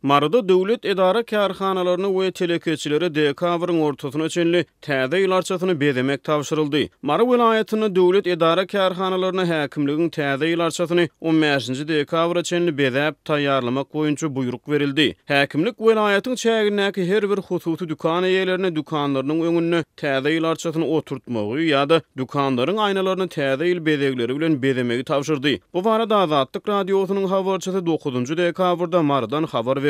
Maryda döwlet edara-kärhanalaryna we telekeçilere dekabryň ortasyna çenli Täze ýyl arçasyny bezemek tabşyryldy. Mary welaýatynda döwlet edara-kärhanalaryna häkimligiň Täze ýyl arçasyny on bäşinji dekabra çenli bezäp taýýarlamak boýunça buýruk berildi. Häkimlik welaýatyň çägindäki her bir hususy dükan eýelerine dükanlarynyň öňünde Täze ýyl arçasyny oturtmagy ýa-da dükanlaryň aýnalaryny Täze ýyl bezegleri bilen bezemegi tabşyrdy. Bu barada Azatlyk Radiosynyň habarçysy dokuzynjy dekabrda Marydan habar berdi.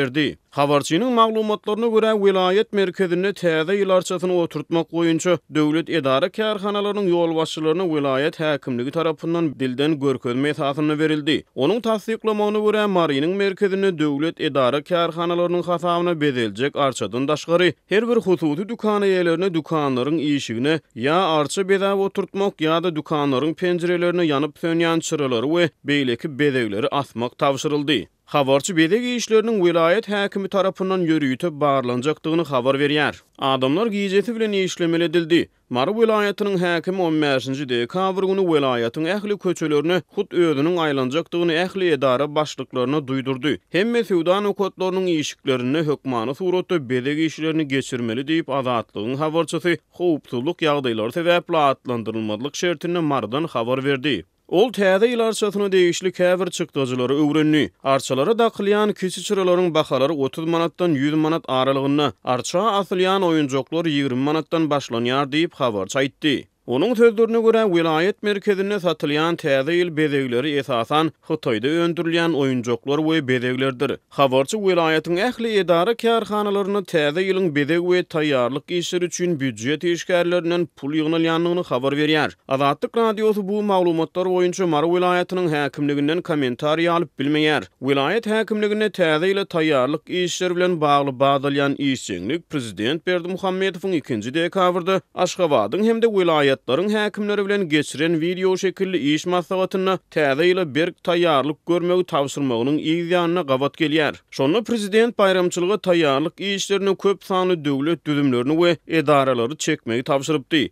Habarçynyň maglumatlaryna görä, welaýat merkezinde Täze ýyl arçasyny oturtmak boýunça döwlet edara-kärhanalarynyň ýolbaşçylaryna welaýat häkimligi tarapyndan dilden görkezme esasynda berildi. Onuň tassyklamagyna görä, Marynyň merkezinde döwlet edara-kärhanalarynyň hasabyna bezeljek arçadan daşgary, her bir hususy dükan eýelerine dükanlaryň işigine ýa arça bezäp oturtmak ýa-da dükanlaryň penjirelerine ýanyp-sönýän çyralary we beýleki bezegleri asmak tabşyryldy. Habarçy bezeg işleriniň welaýat häkimi tarapyndan ýörite barlanjakdygyny habar berýär. Adamlar gijesi bilen işlemeli edildi. Mary welaýatynyň häkimi on bäşinji dekabr güni welaýatyň ähli köçelerine hut özüniň aýlanjakdygyny ähli edara başlyklaryna duýdurdy. Hemme söwda nokatlarynyň işiklerinde hökmany suratda bezeg işlerini geçirmeli diýip, Azatlygyň habarçysy howpsuzlyk ýagdaýlary sebäpli atlandyrylmazlyk şertinde Marydan habar berdi. Ol Täze ýyl arçasyna degişli käbir çykdajylary öwrendi. Arçalara dakylýan kiçi çyralaryň bahalary 30 manatdan 100 manat aralygynda, arça asylýan oýunjaklar 20 manatdan başlanýar diýip, habarçy aýtdy. Onuň sözlerine görä, welaýat merkezinde satylýan Täze ýyl bezegleri esasan Hytaýda öndürilýän oýunjaklar we bezeglerdir. Habarçy welaýatyň ähli edara-kärhanalarynda täze ýylyň bezeg we taýýarlyk işleri üçin býujet işgärlerinden pul ýygnalýandygyny habar berýär. Azatlyk Radiosy bu maglumatlar boýunça Mary welaýatynyň häkimliginden kommentariý alyp bilmeýär. Welaýat häkimliginde täze ýyla taýýarlyk işleri bilen bagly bat alýan işjeňlik prezident Berdimuhamedowyň ikinji dekabrda Aşgabadyň hem-de welaýatlaryň häkimleri bilen geçiren wideoşekilli iş maslahatynda Täze ýyla berk taýýarlyk görmegi tabşyrmagynyň yz ýanyna gabat gelýär. Şonda prezident baýramçylyga taýýarlyk işlerine köp sanly döwlet düzümlerini we edaralary çekmegi tabşyrypdy.